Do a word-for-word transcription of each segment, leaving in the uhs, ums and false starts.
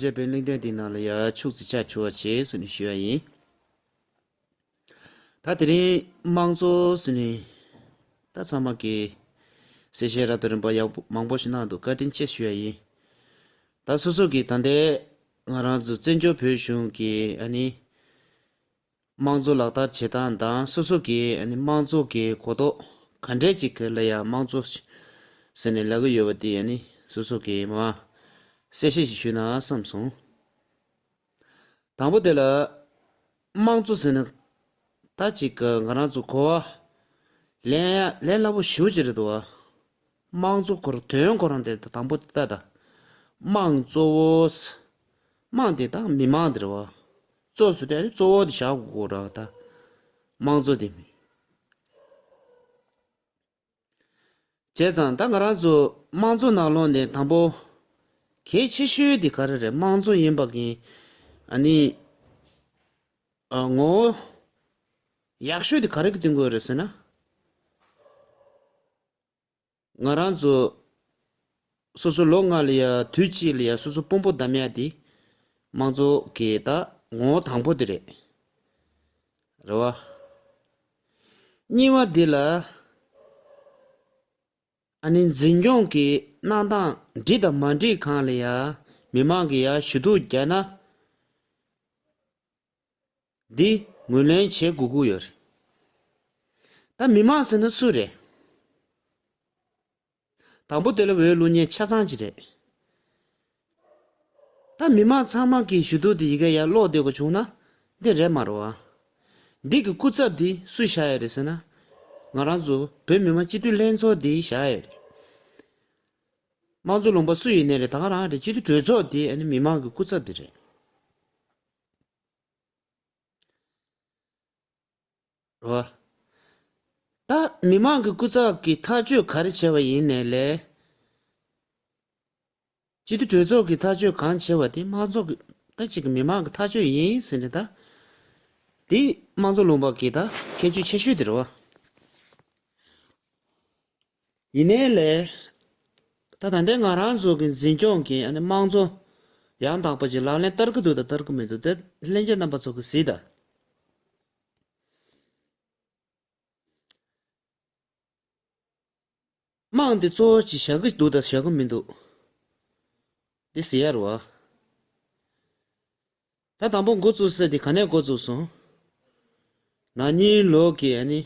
བྱས་པའི་གླེང་སྟེགས་འདི་ནང་ལ་ཡ་ཕྱུགས་ཚིག་ཆ་ཆུ་བ་བྱེད་ཟེར་ནས་ཞུ་ཡ་ཡིན། ད་དེ་རིང་དམངས་གཙོ་ཟེར་ནས་ད་ཚང་མ་གི་གསལ་བཤད་རབ་དང་རིམ་པ་ཡག་པོ་མང་པོ་ཞིག་གནང་འདུག། བཀའ་དྲིན་ཆེ་ཞུ་ཡ་ཡིན། ད་སོ་སོ་གི་ད་ལྟའི་ང་རང་ཚོ་བཙན་བྱོལ་བོད་གཞུང་གི་ཨ་ནི་དམངས་གཙོ་ལག་བསྟར་བྱེད་སྟངས་དང་སོ་སོ་གི་ཨ་ནི་དམངས་གཙོ་གི་གོ་རྟོགས་ག་འདྲས་ཅིག་ལ་ཡ་དམངས་གཙོ་ཟེར་ནས་ལབ་ཀྱི་ཡོད་པ་དེ་ཨ་ནི་སོ་སོ་གི་མ་གསལ་བཤད་ཞིག་ཞུས་ན་བསམ་སོང་། དང་པོ་དེ་ལ་དམངས་གཙོ་ཟེར་ན་ད་ཅིག་གི་ང་རང་ཚོ་གོ་བ་ལེན་ཡ་ལེན་སླ་པོ་ཞེ་པོ་ཅིག་རེད་འདུག་བ། དམངས་གཙོ་ཁོ་རང་དོན་ཁོ་རང་དེ་དང་པོ་དེ་ལྟ་ད། དམངས་གཙོ་བོ། དམངས་དེ་དང་མི་མང་དེ་རེད་བ། གཙོ་ཟེར་དེ་ནི་གཙོ་བོ་དེ་བཞག་དགོས་ར་ད། དམངས་གཙོ་དེ་མི། བྱས་ཙང་ད་ང་རང་ཚོ་དམངས་གཙོ་ནང་ལོགས་ནས་དང་པོ་གལ་ཆེ་ཤོས་དེ་ག་རེ་རེད། དམངས་གཙོ་ཡིན་པ་གི་ཨ་ནི་ཨ་ངོ་བོ་ཡག་ཤོས་དེ་ག་རེ་གི་སྟོན་དགོས་རེད་ཟེར་ན། ང་རང་ཚོ་སོ་སོ་ལོ་ལྔ་ལ་ཡ་དུས་གཅིག་ལ་ཡ་སོ་སོ་དཔོན་པོ་བདམས་ཡ་དེ་དམངས་གཙོ་གི་ད་ངོ་བོ་དང་པོ་དེ་རེད། རེད་བ། གཉིས་པ་དེ་ལ་ཨ་ནི་འཛིན་སྐྱོང་གི་གནང་སྟངས་འགྲིག་དང་མ་འགྲིག་སྒང་ལ་ཡ་མི་མང་གི་ཡ་ཞུ་གཏུག་རྒྱག་ན། འདི་ངོས་ལེན་བྱེད་དགོས་ཀྱི་ཡོད་རེད། ད་མི་མང་ཟེར་ན་སུ་རེད། དང་པོ་དེ་ལ་འོས་བླུག་མཁན་ཆ་ཚང་ཅིག་རེད། ད་མི་མང་ཚང་མ་གིས་ཞུ་གཏུག་དེ་ཡི་གེ་ཡར་ཀློག་བསྡད་དགོས་བྱུང་ན་འདི་རེད་མ་རེད་བ། འདི་གི་སྐུ་ཚབ་འདི་སུས་བཞག་ཡོད་རེད་ཟེར་ན། ང་རང་ཚོ་བོད་མི་མང་སྤྱི་འཐུས་ལྷན་ཚོགས་འདིས་བཞག་ཡོད་རེད། དམངས་གཙོ་ལུང་པ་སུ་ཡིན་ནའི་རེད། ད་ག་རང་རེད། སྤྱི་འཐུས་གྲོས་ཚོགས་འདི་ཨ་ནི་མི་མང་གི་སྐུ་ཚབ་འདི་རེད། རོ། ད་མི་མང་གི་སྐུ་ཚབ་ཀྱི་ཐག་གཅོད་ག་རེ་བྱས་པ་ཡིན་ནའི་ལས། སྤྱི་འཐུས་གྲོས་ཚོགས་ཀྱི་ཐག་གཅོད་གང་བྱས་པ་དེ་དམངས་གཙོ་གི་ད་ཅིག་གི་མི་མང་གི་ཐག་གཅོད་ཡིན་ཟེར་ནས་ད། དེ་དམངས་གཙོ་ལུང་པ་གི་ད་ཁྱད་ཆོས་ཆེ་ཤོས་དེ་རེད་བ། ཡིན་ནའི་ལས། ད་ད་ལྟའི་ང་རང་ཚོ་གི་འཛིན་སྐྱོང་གི་ཨ་ནི་དམངས་གཙོ་ཡང་དག་པ་ཅིག་ལག་ལེན་བསྟར་གི་འདུག་དང་བསྟར་གི་མི་འདུག་དེ་ལྷན་རྒྱས་རྣམ་པ་ཚོ་གི་གཟིགས་དང་། དམངས་འདི་གཙོ་བོ་ཅིག་བཞག་གི་འདུག་དང་བཞག་གི་མི་འདུག་འདི་གཟིགས་ཡ་རེད་བ། ད་དང་པོ་འགོ་བཙུགས་ས་དེ་ག་ནས་འགོ་བཙུགས་སོང་། ན་ནིང་ལོ་གི་ཨ་ནི།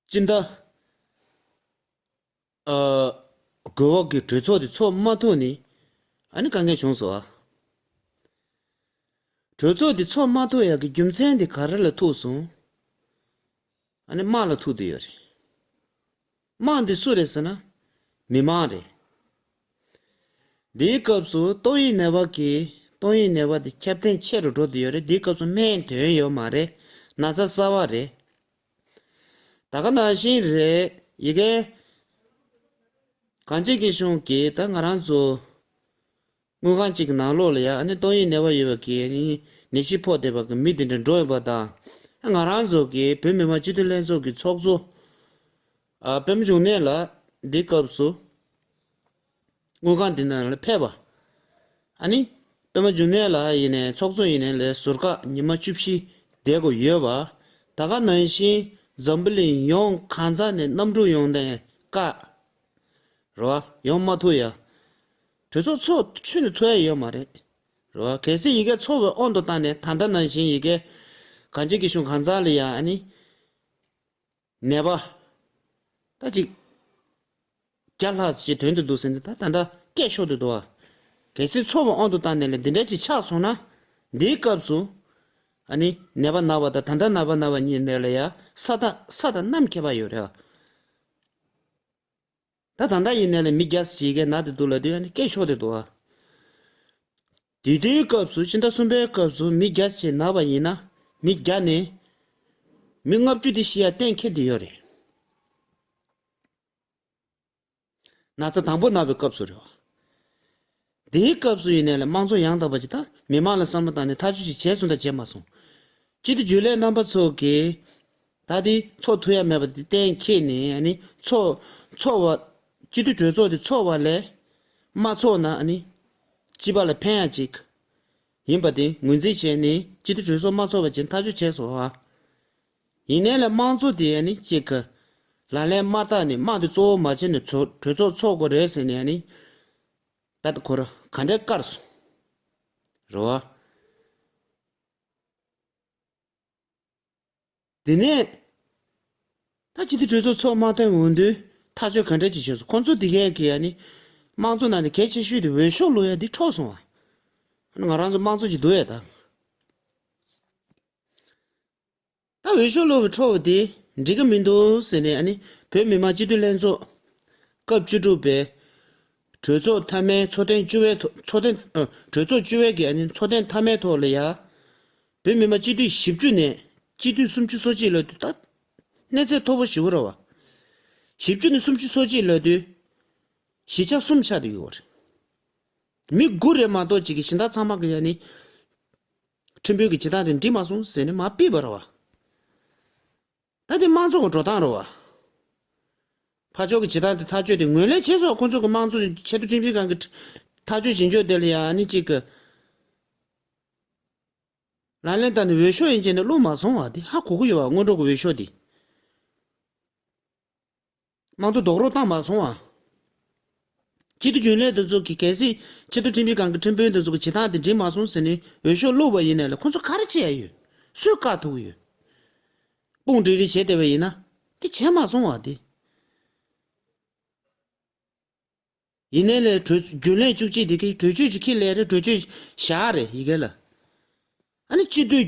སྤྱི་ཟླ། ཨ། དགུ་པ་གི་གྲོས་ཚོགས་དེ་ཚོགས་མ་ཐུབ་ནི། ཨ་ནི་དཀའ་ངལ་བྱུང་སོང་ཨ། གྲོས་ཚོགས་དེ་ཚོགས་མ་ཐུབ་ཡག་གི་རྒྱུ་མཚན་དེ་ག་རེ་ལ་ཐུག་སོང་། ཨ་ནི་དམངས་ལ་ཐུག་བསྡད་ཡོད་རེད། དམངས་འདི་སུ་རེད་ཟེར་ན། མི་མང་རེད། འདིའི་སྐབས་སུ་ཏོག་དབྱིབས་ནད་པ་གི་ཏོག་དབྱིབས་ནད་པ་དེ་ཁྱབ་གདལ་ཆེ་རུ་འགྲོ་བསྡད་ཡོད་རེད། འདིའི་སྐབས་སུ་སྨན་ཐོན་ཡོད་མ་རེད། ན་ཚ་གསར་པ་རེད། ད་ག་ནང་བཞིན་རེད། ཡི་གེ་གངས་ཅན་སྐྱིད་གཤོངས་ཀྱིས་ད་ང་རང་ཚོ་དངུལ་ཁང་གཅིག་གི་ནང་ལོགས་ལ་ཡ་ཨ་ནི་ཏོག་དབྱིབས་ནད་པ་ཡོད་པ་གི་ནད་གཞི་ཕོག་བསྡད་པ་གི་མི་དེ་འདྲ་འགྲོ་ཡོད་པ་དང་། ང་རང་ཚོ་གི་བོད་མི་མང་སྤྱི་འཐུས་ལྷན་ཚོགས་ཀྱི་ཚོགས་གཙོ། ཨ། པད་མ་འབྱུང་གནས་ལགས་འདི་སྐབས་སུ་དངུལ་ཁང་འདི་ནང་ལ་ཕེབས་པ། ཨ་ནི་པད་མ་འབྱུང་གནས་ལགས་ཡིན་ནའི་ཚོགས་གཙོ་ཡིན་ནའི་ལས་ཟུར་བཀག་ཉི་མ་བཅུ་བཞི་བསྡད་དགོས་ཡོད་པ། ད་ག་ནང་བཞིན་འཛམ་བུ་གླིང་ཡོངས་གང་ས་ནས་གནམ་གྲུ་ཡོང་ནས་བཀག་རེད་བ། ཡོང་མ་ཐུབ་ཡ། གྲོས་ཚོགས་ཚོགས་ཁྲོད་ནས་ཐུབ་ཡ་ཡོད་མ་རེད། རེད་བ། གལ་སྲིད་ཡི་གེ་ཚོགས་པའི་དབང་དུ་བཏང་ནས་ད་ལྟ་ནང་བཞིན་ཡི་གེ་གངས་ཅན་སྐྱིད་གཤོངས་གང་ཟག་ལ་ཡ་ཨ་ནི། ནད་པ། ད་ཅིག་བརྒྱ་ལྷག་ཅིག་ཐོན་དུ་འདུག་ཟེར་ནས་ད་ད་ལྟ་སྐད་ཤོར་དུ་འདུག་ཨ། གལ་སྲིད་ཚོགས་པའི་དབང་དུ་བཏང་ནས་ལས་འདི་འདྲ་ཅིག་ཆགས་སོང་ན། འདིའི་སྐབས་སུ། ཨ་ནི་ནད་པ་ན་བ་དང་ད་ལྟ་ནད་པ་ན་བ་གཉིས་ནས་ལ་ཡ་ས་དང་ས་དང་གནམ་ཁྱད་པར་ཡོད་རེད་ཨ། ད་ད་ལྟ་ཡིན་ནའི་ལས་མི་བརྒྱ་ཅིག་གིས་ན་དེ་འདུག་ལབ་དུས་ཨ་ནི་སྐད་ཤོར་དེ་འདུག་ཨ། དེ་དུས་སྐབས་སུ་ཕྱི་ཟླ་གསུམ་པའི་སྐབས་སུ་མི་བརྒྱ་ཅིག་ན་བ་ཡིན་ན་མི་བརྒྱ་ནས་མི་ལྔ་བཅུ་དེ་ཤི་ཡ་གཏན་འཁེལ་དེ་ཡོད་རེད། ན་ཚ་དང་པོ་ན་བའི་སྐབས་སུ་རེད་བ། དེའི་སྐབས་སུ་ཡིན་ནའི་ལས་དམངས་གཙོ་ཡང་དག་པ་ཅིག་དང་མི་མང་ལ་བསམ་བློ་བཏང་ནས་ཐག་གཅོད་ཅིག་བྱས་སོང་དང་བྱས་མ་སོང་། སྤྱི་འཐུས་རྒྱུན་ལས་རྣམ་པ་ཚོ་གིས་ད་དེ་ཚོགས་ཐུབ་ཡ་མེད་པ་དེ་གཏན་འཁེལ་ནས་ཨ་ནི་ཚོགས་ཚོགས་པ་ སྤྱི་འཐུས་གྲོས་ཚོགས་དེ་ཚོགས་པ་ལས་མ་ཚོགས་ན་ཨ་ནི་སྤྱི་པ་ལ་ཕན་ཡ་ཅིག་ཡིན་པ་དེ་ངོས་འཛིན་བྱས་ནས་སྤྱི་འཐུས་གྲོས་ཚོགས་མ་ཚོགས་པ་བྱས་ཐག་གཅོད་བྱས་སོང་ཨ། ཡིན་ནའི་ལས་དམངས་གཙོ་དེ་ཨ་ནི་གཅིག་གི་ལག་ལེན་མ་བསྟར་ནས་དམངས་དེ་གཙོ་བོ་མ་བྱས་ནས་གྲོས་ཚོགས་ཚོགས་དགོས་རེད་ཟེར་ནས་ཨ་ནི་བད་ཁོ་ར་ག་འདྲའི་བཀར་སོང་རེད་བ། དེ་ནས་ད་སྤྱི་འཐུས་གྲོས་ཚོགས་ཚོགས་མ་ཐུབ་འོང་དུས་ཐག་གཅོད་ག་འདྲ་ཅིག་བྱས་སོང་། ཁོང་ཚོ་དེ་གས་ཀྱིས་ཨ་ནི་དམངས་གཙོ་ནང་ནས་གལ་ཆེ་ཤོས་དེ་འོས་ཤོག་བླུག་ཡ་དེ་འཕྲོག་སོང་བ། ང་རང་ཚོ་དམངས་གཙོ་ཅིག་འདུག་ཡ་ད། ད་འོས་ཤོག་བླུགས་པའི་འཕྲོ་བ་དེ་འགྲིག་གི་མི་འདུག་ཟེར་ནས་ཨ་ནི་བོད་མི་མང་སྤྱི་འཐུས་ལྷན་ཚོགས་སྐབས་བཅུ་དྲུག་པའི་གྲོས་ཚོགས་མཐའ་མའི་ཚོགས་ཐེངས་བཅུ་པའི་ཐོག་ཚོགས་ཐེངས་ཨ་གྲོས་ཚོགས་བཅུ་པའི་གི་ཨ་ནི་ཚོགས་ཐེངས་མཐའ་མའི་ཐོག་ལ་ཡ་བོད་མི་མང་སྤྱི་འཐུས་བཞི་བཅུ་ནས་སྤྱི་འཐུས་སུམ་ཅུ་སོ་གཅིག་ལ་དུས་ད་གནས་ཚད་མཐོ་པོ་ཞེ་པོ་རེད་བ། བཞི་བཅུ་ནས་སུམ་ཅུ་སོ་གཅིག་ལ་དུས་བཞི་ཆ་གསུམ་ཆགས་བསྡད་ཡོད་རེད། མི་དགུ་རེ་མ་གཏོགས་ཅིག་གི་གཞན་དག་ཚང་མ་གི་ཡ་ནི་ཁྲིམས་དཔོན་གྱི་བྱེད་སྟངས་དེ་འགྲིག་མ་སོང་ཟེར་ནས་མར་ཕུད་པ་རེད་བ། ད་དེ་དམངས་གཙོ་གི་འགྲོ་སྟངས་རེད་བ། ཕར་ཕྱོགས་ཀྱི་བྱེད་སྟངས་དེ་ཐག་གཅོད་དེ་ངོས་ལེན་བྱས་སོང་། ཁོང་ཚོ་གི་དམངས་གཙོ་ཆེས་མཐོ་ཁྲིམས་ཞིབ་ཁང་གི་ཐག་གཅོད་བྱེད་ཕྱོགས་དེ་ལ་ཡ་ནི་ཅིག་གི་ལག་ལེན་བསྟར་ནས་འོས་ཤོག་ཡིན་བྱས་ནས་བླུགས་མ་སོང་བ་དེ་ཧ་གོ་གི་ཡོད་བ། སྔོན་འགྲོ་གི་འོས་ཤོག་དེ། དམངས་གཙོ་རྡོག་རོལ་བཏང་མ་སོང་བ། སྤྱི་འཐུས་རྒྱུན་ལས་དེ་ཚོ་གིས་གལ་སྲིད་ཆེས་མཐོ་ཁྲིམས་ཞིབ་ཁང་གི་ཁྲིམས་དཔོན་དེ་ཚོ་གི་བྱེད་སྟངས་དེ་འགྲིག་མ་སོང་ཟེར་ནས་འོས་ཤོག་བླུགས་པ་ཡིན་ནའི་ལས་ཁོང་ཚོ་ག་རེ་བྱེད་ཡ་ཡོད། སུས་བཀག་ཐུབ་ཀྱི་ཡོད། དཔུང་སྒྲིག་རེས་བྱས་བསྡད་པ་ཡིན་ན་དེ་བྱས་མ་སོང་བ་དེ། ཡིན་ནའི་ལས་གྲོས་རྒྱུན་ལས་བཅུ་གཅིག་དེ་གིས་གྲོས་ཆོད་ཅིག་ཁྱེར་སླེབས་རེད། གྲོས་ཆོད་བཞག་རེད་ཡི་གེ་ལ། ཨ་ནི་སྤྱི་འཐུས་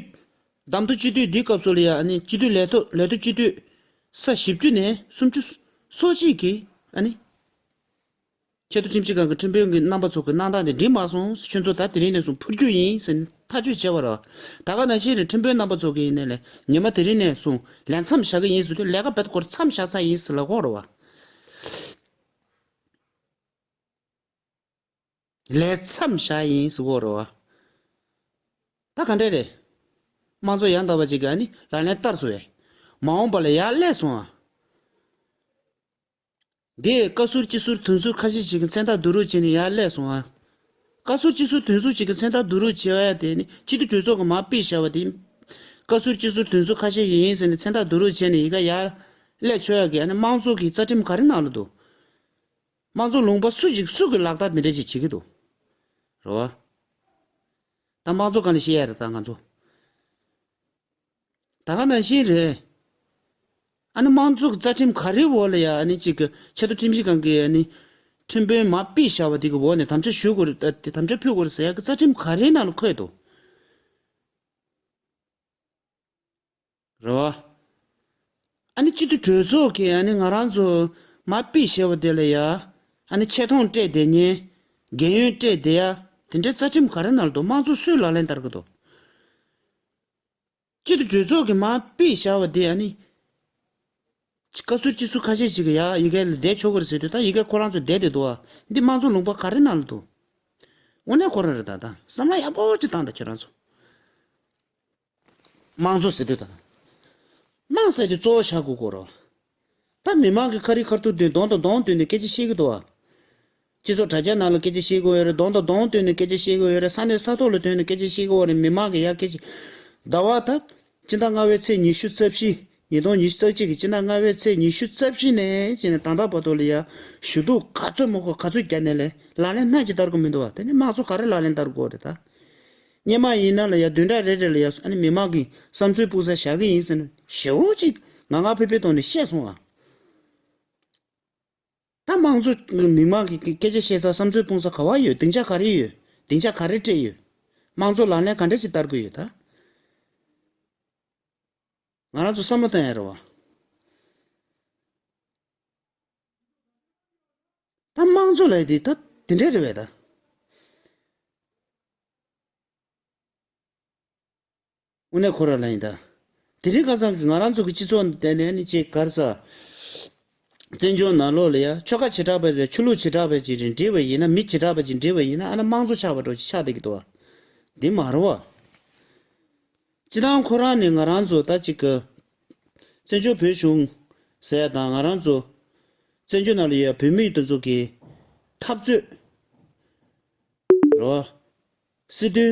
གདམ་ཐོ་སྤྱི་འཐུས་འདིའི་སྐབས་སུ་ལ་ཡ་ཨ་ནི་སྤྱི་འཐུས་ལས་ཐོག་ལས་ཐོག་སྤྱི་འཐུས་ས་བཞི་བཅུ་ནས་སུམ་ཅུ་སོ་གཅིག་གིས་ཨ་ནི་ཆེས་མཐོ་ཁྲིམས་ཞིབ་ཁང་གི་ཁྲིམས་དཔོན་གྱི་རྣམ་པ་ཚོ་གི་གནང་སྟངས་དེ་འགྲིག་མ་སོང་། ཁྱོད་ཚོ་ད་དེ་རིང་ནས་བཟུང་འཕུར་རྒྱུ་ཡིན་ཟེར་ནས་ཐག་གཅོད་བྱས་པ་རེད། ད་ག་ནང་བཞིན་རེད། ཁྲིམས་དཔོན་རྣམ་པ་ཚོ་གིས་ཡིན་ནའི་ལས་ཉི་མ་དེ་རིང་ནས་བཟུང་ལས་མཚམས་བཞག་གི་ཡིན་ཟེར་དུས་ལས་ཀ་བེད་ཀོར་མཚམས་བཞག་ཚར་ཡིན་ཟེར་ལབ་ཀྱི་ཡོད་རེད་བ། ལས་མཚམས་བཞག་ཡིན་ཟེར་གྱི་ཡོད་རེད་བ། ད་ག་འདྲ་རེད། དམངས་གཙོ་ཡང་དག་པ་ཅིག་གིས་ཨ་ནི་ལག་ལེན་བསྟར་སོང་བས། མ་འོངས་པ་ལ་ཡར་སླེབས་སོང་ཨ། འདི་བཀའ་ཟུར་སྤྱི་ཟུར་དོན་ཟུར་ཁ་ཤས་ཤིག་གི་མཚན་རྟགས་བསྡུ་རུབ་བྱས་ནས་ཡར་སླེབས་སོང་ཨ། བཀའ་ཟུར་སྤྱི་ཟུར་དོན་ཟུར་ཅིག་གི་མཚན་རྟགས་བསྡུ་རུབ་བྱས་པ་ཡ་དེ་ནི་སྤྱི་འཐུས་གྲོས་ཚོགས་ཀྱིས་མར་ཕུད་བཞག་པ་དེ། བཀའ་ཟུར་སྤྱི་ཟུར་དོན་ཟུར་ཁ་ཤས་ཤིག་ཡིན་ཟེར་ནས་མཚན་རྟགས་བསྡུ་རུབ་བྱས་ནས་ཡི་གེ་ཡར་སླེབས་ཆོག་ཡ་གི་ཨ་ནི་དམངས་གཙོ་གི་རྩ་ཁྲིམས་ག་རེ་ནང་ལ་འདུག་དམངས་གཙོ་ལུང་པ་སུ་ཞིག་སུ་གི་ལག་བསྟར་འདི་འདྲ་ཞིག་བྱེད་ཀྱི་འདུག་རེད་བ། ད་དམངས་གཙོ་སྒང་ནས་བཤད་ཡ་རེད་ད་ང་ཚོ། ད་ག་ནང་བཞིན་རེད། ཨ་ནི་དམངས་གཙོ་གི་རྩ་ཁྲིམས་ག་རེའི་འོག་ལ་ཡ་ཨ་ནི་གཅིག་གི་ཆེས་མཐོ་ཁྲིམས་ཞིབ་ཁང་གིས་ཨ་ནི་ཁྲིམས་དཔོན་མར་ཕུད་བཞག་པ་དེ་གི་འོག་ནས་དམ་བཅའ་ཞུ་དགོས་རེད། ད་དེ་དམ་བཅའ་ཕུལ་དགོས་རེད་ཟེར་ཡ་གི་རྩ་ཁྲིམས་ག་རེའི་ནང་ལ་འཁོད་འདུག་རེད་བ། ཨ་ནི་སྤྱི་འཐུས་གྲོས་ཚོགས་ཀྱིས་ཨ་ནི་ང་རང་ཚོ་མར་ཕུད་བཞག་པ་དེ་ལ་ཡ། ཨ་ནི་ཆེ་མཐོང་སྤྲད་བསྡད་མཁན། རྒན་ཡོལ་སྤྲད་བསྡད་ཡ། དེ་འདྲའི་རྩ་ཁྲིམས་ག་རེ་ནང་ལ་འདུག་དམངས་གཙོ་སུས་ལག་ལེན་བསྟར་གི་འདུག་སྤྱི་འཐུས་གྲོས་ཚོགས་ཀྱིས་མར་ཕུད་བཞག་པ་དེ་ཨ་ནི། བཀའ་ཟུར་སྤྱི་ཟུར་ཁ་ཤས་ཤིག་གིས་ཡ་ཡི་གེ་ལ་བསྡད་ཆོག་གི་རེད་ཟེར་དུས་ད་ཡི་གེ་ཁོ་རང་ཚོ་བསྡད་དེ་འདུག་ཨ། འདི་དམངས་གཙོ་ལུང་པ་ག་རེ་ནང་ལ་འདུག་དངོས་གནས་ཁོ་རང་རེད་ད། ད་བསམ་བློ་ཡག་པོ་ཅིག་བཏང་ད་ཁྱོད་རང་ཚོ། དམངས་གཙོ་ཟེར་དུས་ད། དམངས་ཟེར་དུས་གཙོ་བོ་བཞག་དགོས་ཀྱི་རེད། ད་མི་མང་གིས་ཁ་རི་ཁ་ཐུག་བཏོན་གདོང་དང་གདོང་བསྟན་ནས་སྐད་ཆ་བཤད་ཀྱི་འདུག་ཨ། སྤྱི་ཚོགས་དྲ་རྒྱ་ནང་ལ་སྐད་ཆ་བཤད་ཀྱི་ཡོད་རེད། གདོང་དང་གདོང་བསྟན་ནས་སྐད་ཆ་བཤད་ཀྱི་ཡོད་རེད། ས་གནས་ས་ཐོག་ལ་བསྟན་ནས་སྐད་ཆ་བཤད་ཀྱི་ཡོད་རེད། མི་མང་གིས་ཡར་སྐད་ཆ། ཟླ་བ་ད། སྤྱི་ཟླ་ལྔ་པའི་ཚེས་ཉི་ཤུ་རྩ་བཞི། ཉིས་སྟོང་ཉི་ཤུ་རྩ་གཅིག་གི་སྤྱི་ཟླ་ལྔ་པའི་ཚེས་ཉི་ཤུ་རྩ་བཞི་ནས་བྱས་ནས་ད་ལྟ་བར་དུ་ལ་ཡ། ཞུ་གཏུག་ག་ཚོད་མང་པོ་ག་ཚོད་བརྒྱབ་ནའི་ལས་ལག་ལེན་སྣ་གཅིག་བསྟར་གྱི་མི་འདུག་བ། དེ་ནི་དམངས་གཙོ་ག་རེ་ལག་ལེན་བསྟར་དགོས་རེད་ད། སྔོན་མ་ཡིན་ན་ལ་ཡ་བདུན་ཕྲག་རེ་རེ་ལ་ཡ་ཨ་ནི་མི་མང་གི་བསམ་ཚུལ་སྤུངས་ས་བཞག་གི་ཡིན་ཟེར་ནས་ཞེ་པོ་ཅིག་ངང་ངང་ཕིར་ཕིར་གཏོང་ནས་བཤད་སོང་བ། ད་དམངས་གཙོ་མི་མང་གི་སྐད་ཆ་བཤད་ས་བསམ་ཚུལ་སྤུངས་ས་ག་བ་ཡོད། སྡིངས་ཆ་ག་རེ་ཡོད། སྡིངས་ཆ་ག་རེ་སྤྲད་ཡོད། དམངས་གཙོ་ལག་ལེན་ག་འདྲ་ཞིག་བསྟར་དགོས་ཡོད་ད། ང་རང་ཚོ་བསམ་བློ་གཏོང་ཡ་རེད་བ། ད་དམངས་གཙོ་ལབ་ཡ་དེ་ད་དེ་འདྲ་རེད་བས་ད། དངོས་གནས་ཁོ་རང་ལ་ཡིན་ད། དེ་རིང་ཁ་སང་གི་ང་རང་ཚོ་གི་སྤྱི་ཚོགས་འདི་ནས་ནི་ཅིག་ག་རེ་ཟ། བཙན་བྱོལ་ནང་ལོགས་ལ་ཡ་ཆོལ་ཁ་བྱེ་བྲག་པ་དང་ཆོས་ལུགས་བྱེ་བྲག་པ་ཅིག་རེད་འགྲིག་པ་ཡིན་ན། མི་བྱེ་བྲག་པ་ཅིག་འགྲིག་པ་ཡིན་ན་ཨ་ན་དམངས་གཙོ་ཆགས་པ་འདྲ་ཅིག་ཆགས་བསྡད་ཀྱི་འདུག་བ། འདི་མ་རེད་བ། སྤྱི་བཏང་ཁོ་རང་ནི་ང་རང་ཚོ་ད་ཅིག་གི་བཙན་བྱོལ་བོད་གཞུང་ཟེར་ཡ་དང་ང་རང་ཚོ་ བཙན་བྱོལ་ནང་ལ་ཡོད་བོད་མི་དེ་ཚོ་གི་འཐབ་རྩོད་རེད་བ། སྲིད་དོན་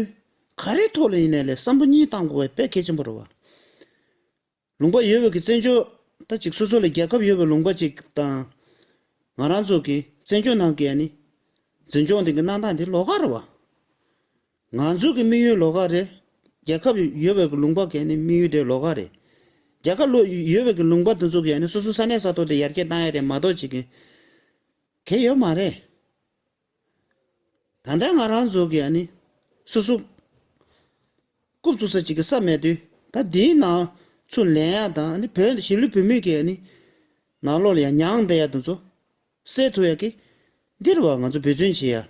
ག་རེ་ཐོག་ལ་ཡིན་ནའི་ལས་བསམ་བློ་གཉིས་བཏང་དགོས་པ་དཔེ་གལ་ཆེན་པོ་རེད་བ། ལུང་པ་ཡོད་པའི་གི་བཙན་བྱོལ་ད་ཅིག་སོ་སོ་ལ་རྒྱལ་ཁབ་ཡོད་པའི་ལུང་པ་ཅིག་དང་། ང་རང་ཚོ་གི་བཙན་བྱོལ་ནང་གི་ཨ་ནི་འཛིན་སྐྱོང་དེ་གི་གནང་སྟངས་དེ་ལོགས་ཀ་རེད་བ། ང་ཚོ་གི་དམིགས་ཡུལ་ལོགས་ཀ་རེད། རྒྱལ་ཁབ་ཡོད་པའི་གི་ལུང་པ་གི་ཨ་ནི་དམིགས་ཡུལ་དེ་ལོགས་ཀ་རེད། རྒྱལ་ཁབ་ལོ་ཡོད་པའི་གི་ལུང་པ་དེ་ཚོ་གི་ཨ་ནི་སོ་སོ་ས་གནས་ས་ཐོག་དེ་ཡར་རྒྱས་བཏང་ཡ་རེད་མ་གཏོགས་ཅིག་གི་གལ་ཡོད་མ་རེད། ད་ལྟ་ང་རང་ཚོ་གི་ཨ་ནི་སོ་སོ་རྐུབ་བཙུགས་ས་ཅིག་གི་ས་མེད་དུས། ད་འདིའི་ནང་ཚུར་ལེན་ཡ་དང་ཨ་ནི་བོད་གཞིས་ལུས་བོད་མི་གི་ཨ་ནི་ནང་ལོགས་ལ་ཡ་མྱངས་བསྡད་ཡ་དེ་ཚོ་སེལ་ཐུབ་ཡ་གི་འདི་རེད་བ། ང་ཚོ་འབད་བརྩོན་བྱེད་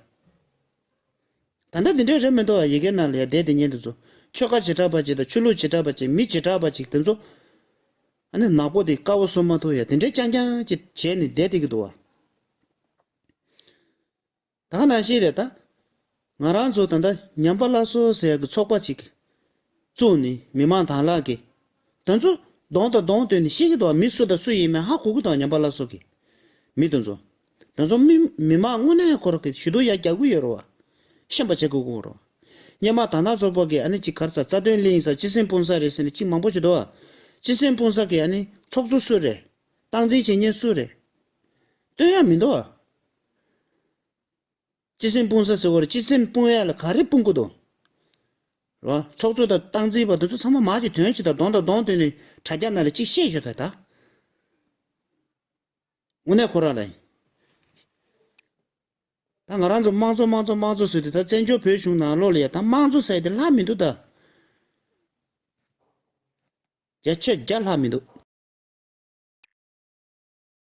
ཡ། ད་ལྟ་འདི་འདྲ་རེད་མི་འདུག་བ། ཡ་གི་ནང་ལ་ཡ་བསྡད་དེ་ཉན་དེ་ཚོ་ཆོལ་ཁ་བྱེ་བྲག་པ་ཅིག་དང་ཆོས་ལུགས་བྱེ་བྲག་པ་ཅིག་མི་བྱེ་བྲག་པ་ཅིག་དེ་ཚོ་ཨ་ནི་ནག་པོ་དེ་དཀར་པོ་བཟོ་མ་ཐུབ་ཡ་དེ་འདྲ་རྐྱང་རྐྱང་ཅིག་བྱས་ནས་བསྡད་དེ་གི་འདུག་བ། ད་ནང་བཞིན་རེད་ད། ང་རང་ཚོ་ད་ལྟ་ཉམས་པ་སླར་གསོ་ཟེར་ཡ་གི་ཚོགས་པ་ཅིག་བཙུགས་ནས་མི་མང་དང་ལྷག་གི་དེ་ཚོ་གདོང་དང་གདོང་བསྟན་ནས་ཤེས་ཀྱི་འདུག་བ། མི་སུ་དང་སུ་ཡིན་མིན་ཧ་གོ་གི་འདུག་བ། ཉམས་པ་སླར་གསོ་གི་མི་དེ་ཚོ། དེ་ཚོ་མི་མི་མང་དངོས་གནས་ཁོ་རང་གི་ཞུ་གཏུག་ཡ་རྒྱག་གི་ཡོད་རེད་བ། ཤེས་པ་བྱེད་དགོས་ཀྱི་རེད་བ། སྔོན་མ་དར་ནག་ཚོགས་པ་གི་ཨ་ནི་ཅིག་ག་རེ་ཟ་རྩ་དོན་གླིང་ཟ་སྤྱི་སེམས་སྤུངས་ས་རེད་ཟེར་ནས་ཅིག་མང་པོ་ཅིག་འདུག་བ། སྤྱི་སེམས་སྤུངས་ས་གི་ཨ་ནི་ཚོགས་གཙོ་སུ་རེད། སྟངས་འཛིན་བྱེད་མཁན་སུ་རེད། སྟོན་ཡ་མི་འདུག་བ། སྤྱི་སེམས་སྤུངས་ས་ཟེར་བ་རེད། སྤྱི་སེམས་སྤུངས་ཡ་ལ་ག་རེ་སྤུངས་ཀྱི་འདུག་རེད་བ། ཚོགས་གཙོ་དང་སྟངས་འཛིན་པ་དེ་ཚོ་ཚང་མ་མ་གཅིག་དོན་གཅིག་དང་གདོང་དང་གདོང་བསྟན་ནས་དྲ་རྒྱ་ནང་ལ་གཅིག་བཤད་ཤོག་ད་ད། དངོས་གནས་ཁོ་རང་ལ་ཡིན། ད་ང་རང་ཚོ་དམངས་གཙོ་དམངས་གཙོ་དམངས་གཙོ་ཟེར་དུས་ད་བཙན་བྱོལ་བོད་གཞུང་ནང་ལོགས་ལ་ཡ་ད་དམངས་གཙོ་ཟེར་དེ་ལྷག་མི་འདུག་ད། བརྒྱ་ཆ་བརྒྱ་ལྷག་མི་འདུག